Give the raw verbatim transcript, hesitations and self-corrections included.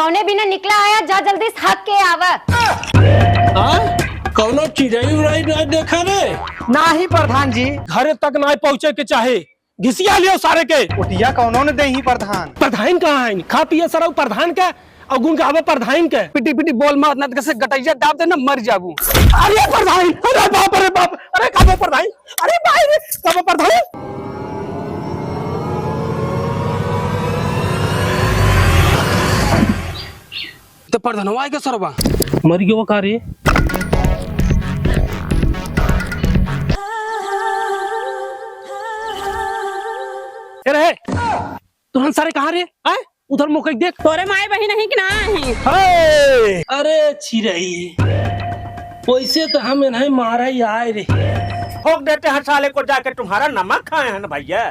कौने बिना निकला आया, जा जल्दी से हक के आवा। हाँ? कौनो चिड़ई उड़ई ना देखा रे? नाही प्रधान जी। घरे तक ना पहुँचे के चाहे, घिसिया लियो सारे के। उटिया कौनो ने देही प्रधान। प्रधान कहाँ है? खा पिए सरऊ प्रधान के, अवगुन कहबे प्रधान के। पिटी पिटी बोल मत, ना तो कैसे गटैया दाब दे ना मर जाबू। अरे प्रधान, अरे बाप रे बाप, अरे कहबे प्रधान, अरे भाई रे, कहबे प्रधान। तो प्रधानवा आए के सरवा। मर गयो का रे? ए रे, तुहन सारे कहाँ रे? आए, उधर मुँह कइके देख। तोरे माई बहिन ही कि ना ही? हे! अरे चिरई, वैसे तो हम इन्हें मारे ही आए रे। ठोक देते हैं साले को जाके, तुम्हारा नमक खाए हैं ना भैया।